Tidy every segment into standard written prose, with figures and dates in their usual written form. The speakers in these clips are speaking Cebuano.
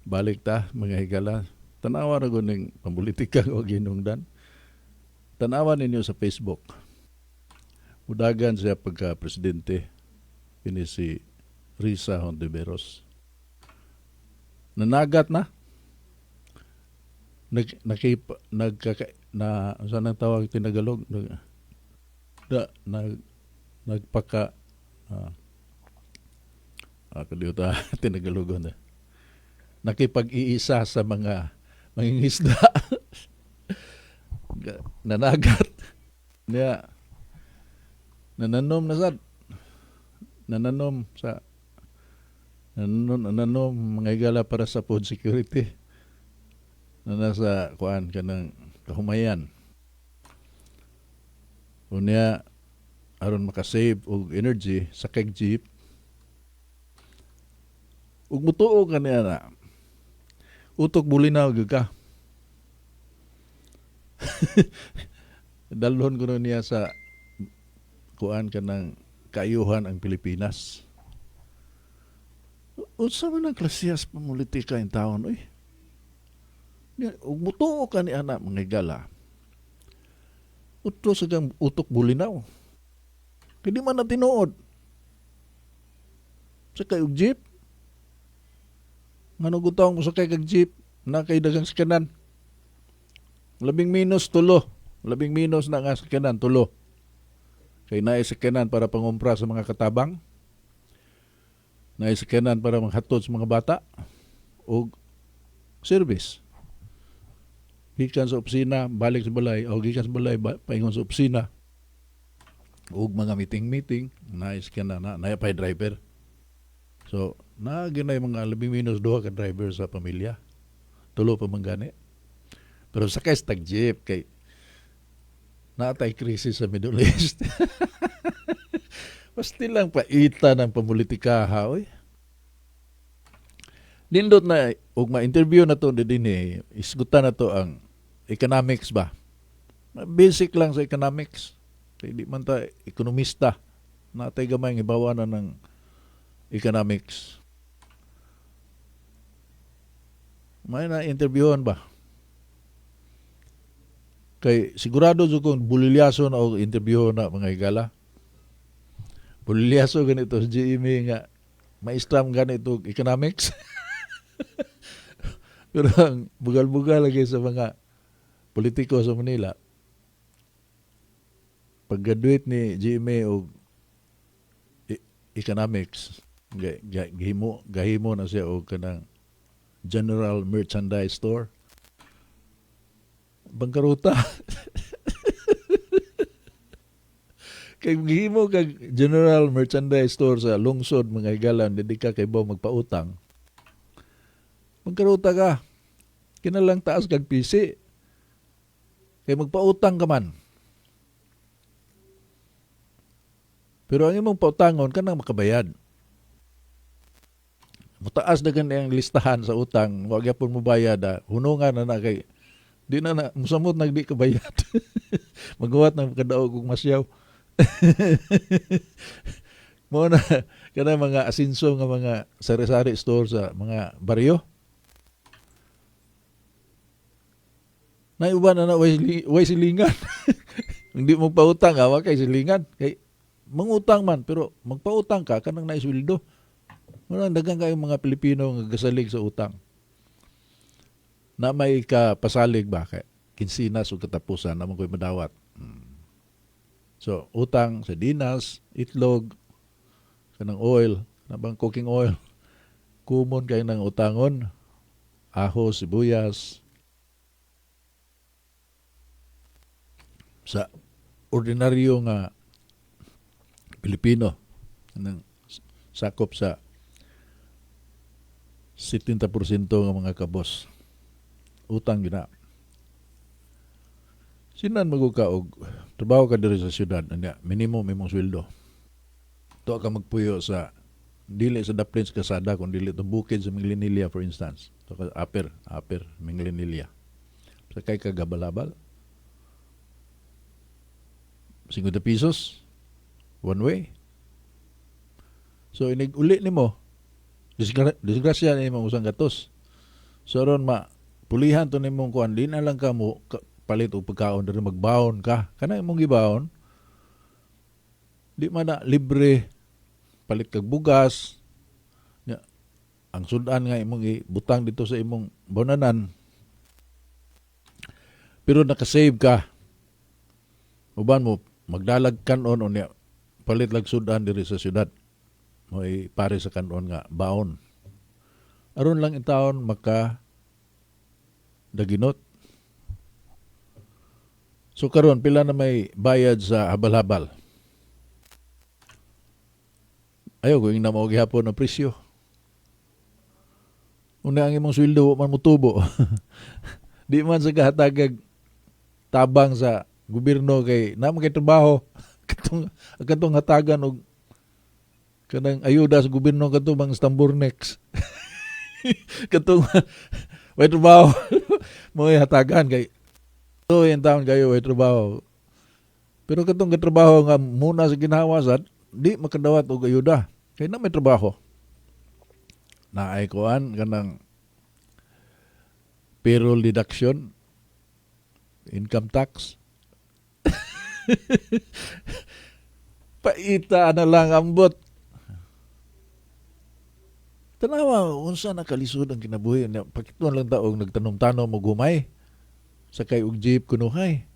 Balik ta, mga higala. Tanawa ra gud ning pampolitika o ginungdan. Tanawa ninyo sa Facebook. Mudagan siya pagka presidente kini si Risa Hontiveros. Nanagat na. Nag nakip nagkaka na saan ang tawag tinagalog, nag, da, nag nagpaka kaliuta tinagalogon na nakipag-iisa sa mga mangingisda, nanagat niya, nananom na sad, nananom sa nananom, mga higala, para sa food security na nasa kuan kanang kahumayan. Unya aron makasave og energy sa kag jeep ug mutuo ka niya na utok bulinaw gyud ka. Dalhon ko niya sa kuan kanang kaayuhan ang Pilipinas. Unsa man ang klasehas pamulitika in taon, oy? Ug mutuo ka ni ana, mga higala. Uto sa kang utok bulinaw. Kay di man na tinuod. Sakay og jeep. Ngano gutong mo sakay kag jeep na kay dagang sakyanan? Labing minus tulo. Labing minus na nga sakyanan, tulo. Kay naay sakyanan para pangumpra sa mga katabang. Naay sakyanan para maghatod sa mga bata og service. Gikan sa opisina, balik sa balay, o gikan sa balay, paingon sa opisina. Ug mga meeting-meeting, naay sakyanan na, naay pay driver. So, naa gyud mga labing minus duha ka driver sa pamilya. Tulo pa man gani. Pero sakay sa tag jeep kay naatay krisis sa Middle East. Basta lang paita ng pamulitika, oy. Nindot na ug ma-interview na to dinhi, isgutan na to ang economics ba. Basic lang sa economics. Kay di man ta ekonomista. Natay gamay nga ibawa na ng economics. May na interviewon ba? Kay sigurado jud kung bulilyaso na og interview na, mga higala. Bulilyaso ganito sa GMA nga maestram ganito economics. Pero ang bugal-bugal lagi sa mga politiko sa Manila, pag-graduate ni GMA og economics, gahimo na siya og kanang general merchandise store. Bangkaruta. Kay gihimo kag general merchandise store sa lungsod, mga higalan, di ka kay ba magpautang. Bangkaruta ka. Kinalang taas kag PC. Kay magpautang ka man. Pero ang imong pautangon kanang makabayad. Mutaas na gani ang listahan sa utang, wa gyapon mo bayad, ah. Hunungan na na kay di na na musamot nag di ka bayad. Magawat na kadaog og masyaw. Mo na kana mga asinso nga mga sari-sari store sa mga baryo. Naiuban na na way silingan. Hindi mo pautang, ha, wa kay silingan. Kay mangutang man pero magpautang ka kanang naisweldo. Wala daghang kayo mga Pilipino nga gasalig sa utang. Na may kapasalig ba kay kinsinas o katapusan naman ko'y madawat. So, utang sa dinas, itlog, kanang oil, kanang cooking oil. Kumon kayo ng utangon, aho, sibuyas. Sa ordinaryo nga Pilipino, nang sakop sa 70% nga mga kabos. Utang yun na. Sinan maguka og trabaho ka diri sa syudad, anya minimum imong sweldo. Tuwa ka magpuyo sa dili sa daplin sa kasada kung dili itong bukid sa Minglanilla, for instance. Tuwa ka upper Minglanilla. Sakay ka gabalabal. 50 pesos one way. So inig uli nimo, disgrasya nimo usang gatos. So aron ma pulihan to nimong kuan, di na lang ka mo palit og pagkaon diri, magbaon ka. Kana imong gibaon, di man na libre, palit kag bugas. Nya, ang sudan nga imong ibutang dito sa imong bonanan. Pero nakasave ka. Uban mo magdalag kanon, unya palit lag sudan diri sa syudad. Mo'y pare sa kanon nga baon. Aron lang intawon maka daginot. So karon, pila na may bayad sa habal-habal? Ayaw ko yung mao gihapon ang presyo. Una, ang imong sweldo wa man motubo. Di man sa kahatagag tabang sa gobyerno kay naa man kay trabaho. Katong hatagan og kanang ayuda sa gobyerno, kadto bang Stamburnex. Katong way trabaho mo hatagan kay to yung taon kayo way trabaho. Pero katong katrabaho nga muna sa ginhawa sad, di makadawat og ayuda. Kay na may trabaho. Naay kuan kanang payroll deduction, income tax. Paita na lang ambot. Tanawa, unsa na kalisod ang kinabuhi. Pakituan lang taog nagtanom-tanom og humay. Sakay og jeep kunuhay.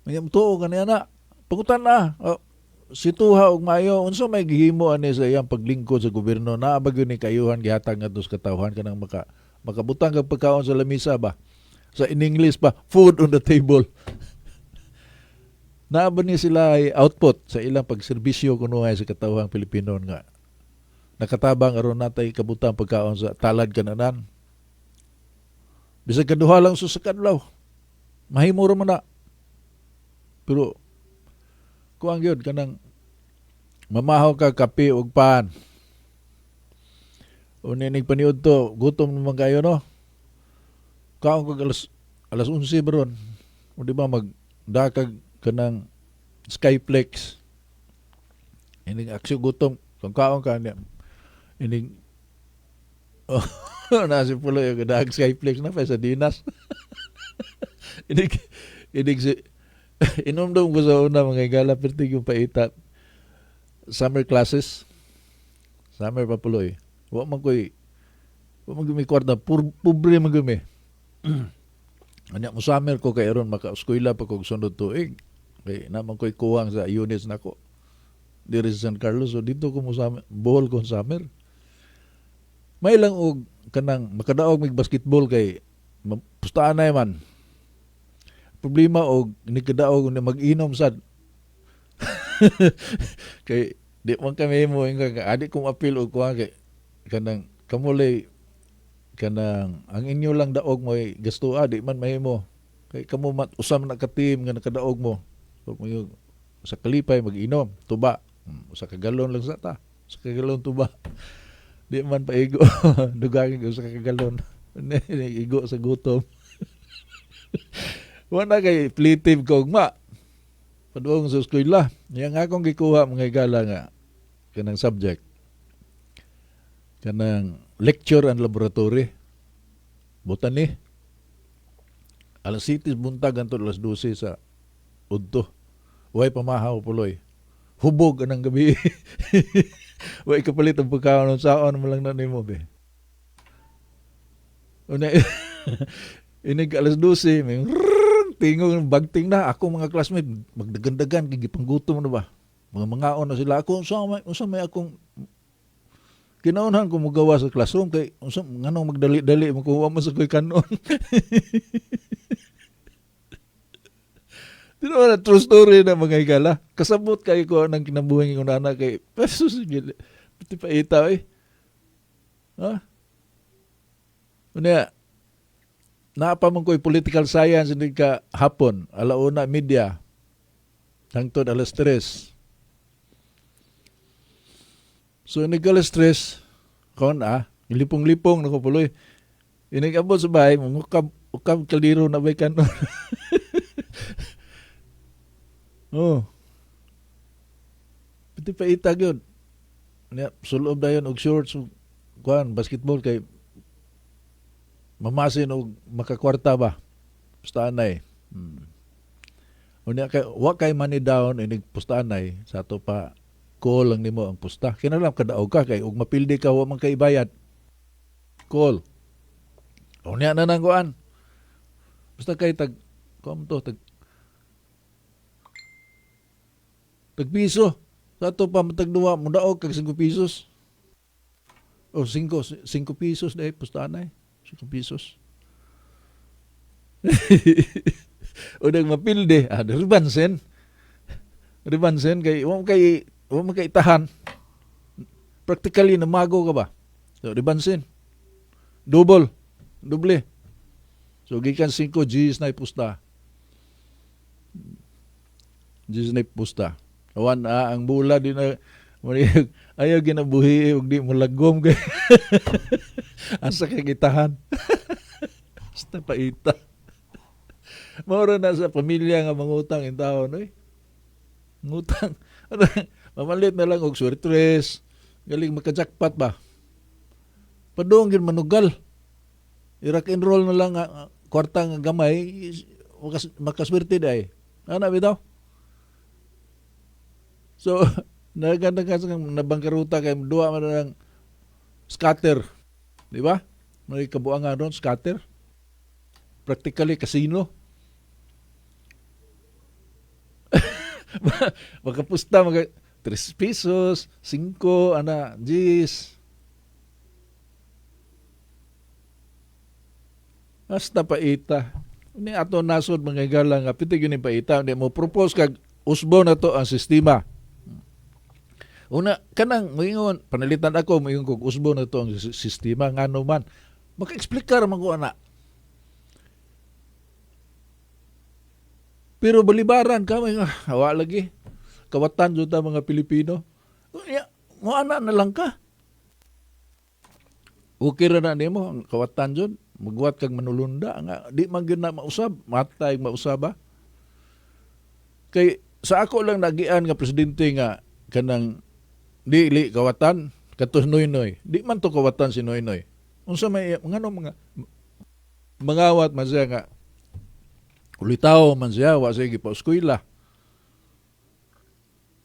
Mayam tuo kaniya na. Pangutan na. Oh, si Tuha og maayo, unsa may gihimo ani sa iyang paglingkod sa gobyerno? Naa ba gyud ni kayuhan gihatag ngadto sa katawhan, kanang makabutang kag pagkaon sa lamisa ba? Sa in English pa, food on the table. Naa ba ni sila ay output sa ilang pagserbisyo kunuhay sa katawhang Pilipino nga nakatabang aron natay kabutang pagkaon sa talad kananan? Bisag kaduha lang sa kadlaw. Mahimo ra man na. Pero kuang gyud kanang mamahaw ka kape ug pan. Unya nig paniud to, gutom naman kayo, no? Kaon kag alas 11 baron. O di ba magdakag kanang Skyflex. Ining aksyo gutom, kung kaon ka niya. Ining oh, na si Pulo yung dag Skyflex na pa sa Dinas. Inig si inomdom ko sa una, mga higala, pertig yung paita. Summer classes. Summer pa, Puloy. Wa man koy kwarta, pobre man gumi. Anya mo summer ko kay aron maka-eskwela pa kog sunod tuig. Kay naman ko'y kuwang sa units nako diri sa San Carlos. So dito ko mo summer, Bohol ko summer. May lang og kanang makadaog mig basketball kay pustaan na man. Problema og nikadaog ni mag-inom sad. Kay di man kami mo ingon adi kong apil og kuha kay kanang kamulay kanang ang inyo lang daog mo ay gastoa, di man mahimo kay kamo mat usam na ka team nga nakadaog mo. So, mo sa kalipay mag-inom tuba. Usa ka galon lang sa ta, usa ka galon tuba, di man paigo, dugangin usa ka galon, igo sa gutom. Wala kay plative ko ugma padung sa eskwela. Yang akong gikuha, mga higala, nga kanang subject kanang lecture and laboratory, botany, alas 7 buntag hangtod alas 12 sa udto. Way pamahaw, Puloy. Hubog anang gabi. Way kapalit ang pagkaon, saon mo lang na nimo be. Una, inig alas 12, may rrrr, tingog bagting na ako. Mga classmate magdagandagan kay gipanggutom na ba. Mga mangaon na sila. Ako, unsa may akong kinaunhan ko mugawa sa classroom kay unsa nganong magdali-dali makuha mo sa koy kanon. Di na true story na, mga higala. Kasabot kayo ko ng kinabuhi ng nana kay pesos sige. Pati pa ita eh. Ha? Unya, naa pa man ko'y political science hindi ka hapon, alauna media, hangtod alas 3. So, inig alas 3, kon ah, lipong-lipong na ko, Puloy. Inig abot sa bahay, mungukab, ukab kaldero na ba'y kanon. Oh. Pati pa itag yun. Nya, sulob dayon og shorts ug kuan basketball kay Mamasin og makakwarta ba. Pustaanay. Unya kay wa kay money down inig pustaanay sa ato pa, call lang nimo ang pusta. Kinahanglan kadaog ka kay ug mapildi ka, wa man kay bayad. Call. Unya na nang kuan. Basta kay tag kuan to, tag piso. Sa ato pa matag duwa mo daog kag 5 pesos. O 5 5 pesos dahil pustaanay. 5 pesos. O nang mapildi, ribansen. Ribansen kay wa man kay itahan. Practically namago ka ba? So ribansen. Double. Doble. So gikan 5 Gs na ipusta. Gs na ipusta. Awan ang bula di na ayaw ginabuhi ug di mo lagom kay asa kay gitahan. Basta paita. Mao na sa pamilya nga mangutang in taon oy. Ngutang. Mamalit na lang og swertres. Galing maka-jackpot ba? Padung gyud manugal. I-rock and roll na lang nga kwarta nga gamay, makaswerte day. Ana bitaw. So naganda ka sa nabangkaruta kay duwa man lang scatter. Di ba? May kabuangan ron, scatter. Practically casino. Makapusta maka 3 pesos, 5, ana, 10. Hasta paita. Ni ato nasod, mga higala, nga piti gyud ni paita, di mo propose kag usbo na to ang sistema. Una kanang moingon panalitan ako, moingon kog usbo na to ang sistema, ngano man maka-explikar man ko ana. Pero balibaran ka may hawa lagi. Kawatan jud ta mga Pilipino. Ya, mo ana na lang ka. Okay ra na nimo ang kawatan jud. Magwat kag manulunda nga di man gyud na mausab, matay mausab ba. Kay sa ako lang nagian nga presidente nga kanang dili kawatan kato Noynoy. Di man to kawatan si Noynoy. Unsa may ngano mga mangawat man siya nga ulitaw man siya, wa siya gipa-eskwela.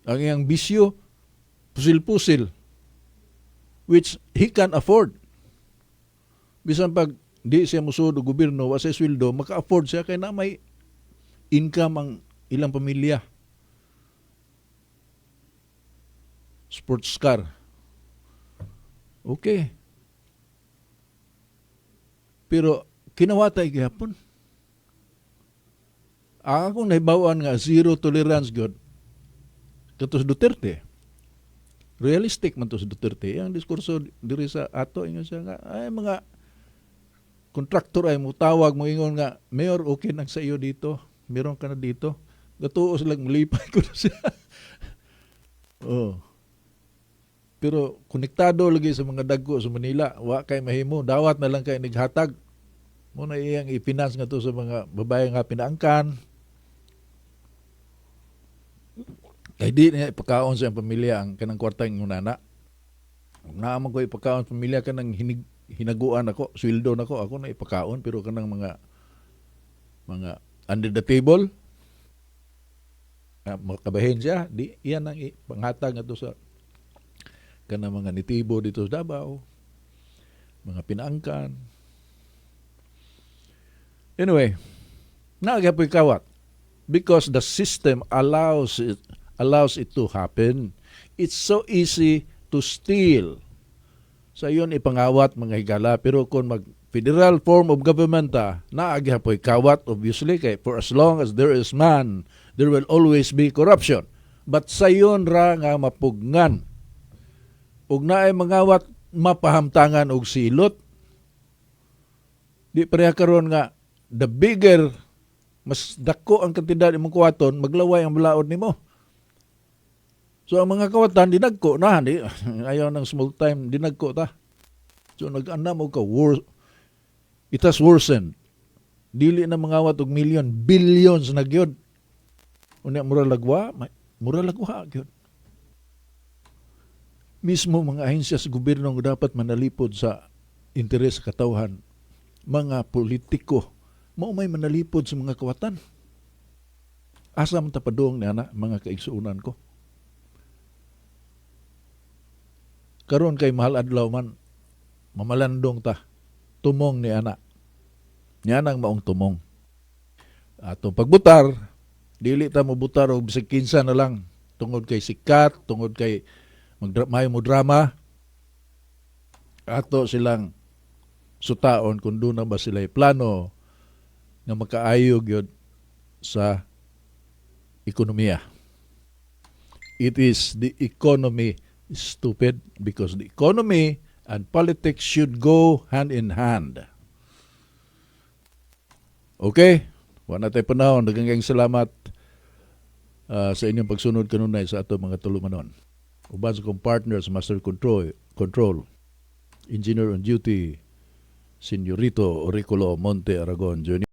Ang iyang bisyo, pusil-pusil, which he can afford. Bisan pag di siya musulod og gobyerno, wa siya sweldo, maka-afford siya kay na may income ang ilang pamilya. Sports car. Okay. Pero kinawatay gihapon. Ang akong nahibaw-an nga zero tolerance god kato sa Duterte. Realistic man to sa Duterte. Ang diskurso diri sa ato, ingon siya nga ay mga kontraktor ay mutawag mo, ingon nga, "Mayor, okay nang sa iyo dito. Meron ka na dito." Gatuo sila, mulipay ko na siya. Oh. Pero konektado lagi sa mga dagko sa Manila, wa kay mahimo, dawat na lang kay nighatag. Mo na iyang i-finance nga to sa mga babae nga pinaangkan. Kay di niya ipakaon sa iyang pamilya ang kanang kwarta ng nana. Kung naa man ko ipakaon sa pamilya kanang hinaguan ako, sweldo nako, ako na ipakaon, pero kanang mga under the table nga makabahin siya, di iyan ang panghatag ngadto sa kanang mga nitibo dito sa Davao, mga pinaangkan. Anyway, naa gyapoy kawat because the system allows it to happen. It's so easy to steal. Sa iyon ipangawat, mga higala, pero kung mag federal form of government ta, naa gyapoy kawat obviously kay for as long as there is man, there will always be corruption. But sayon ra nga mapugngan. Ug naay mangawat, mapahamtangan og silot. Di pareha karon nga the bigger, mas dako ang kantidad imong kuwaton, maglaway ang balaod nimo. So ang mga kawatan dinagko na, di ayaw ng small time, dinagko ta. So nag-andam og ka it has worsened. Dili na mangawat og million, billions na gyud. Unya mura lagwa, mura lagwa gyud. Mismo mga ahensya sa gobyerno nga dapat manalipod sa interes sa katawhan. Mga politiko mao may manalipod sa mga kawatan. Asa man ta padung ni ana, mga kaigsuonan ko? Karon kay mahal adlaw man, mamalandong ta tumong ni ana. Niya nang maong tumong. Atong pagbutar, dili ta mobutar og bisag kinsa na lang tungod kay sikat, tungod kay maayo mo drama. Ato silang sutaon kung duna ba sila plano nga makaayo gyud sa ekonomiya. It is the economy, stupid, because the economy and politics should go hand in hand. Okay? Wala na tayo panahon. Daghang salamat sa inyong pagsunod kanunay sa ato mga tulumanon. Uban sa kong partners, Master Control, Engineer on Duty, Senorito Oricolo Monte Aragon Jr.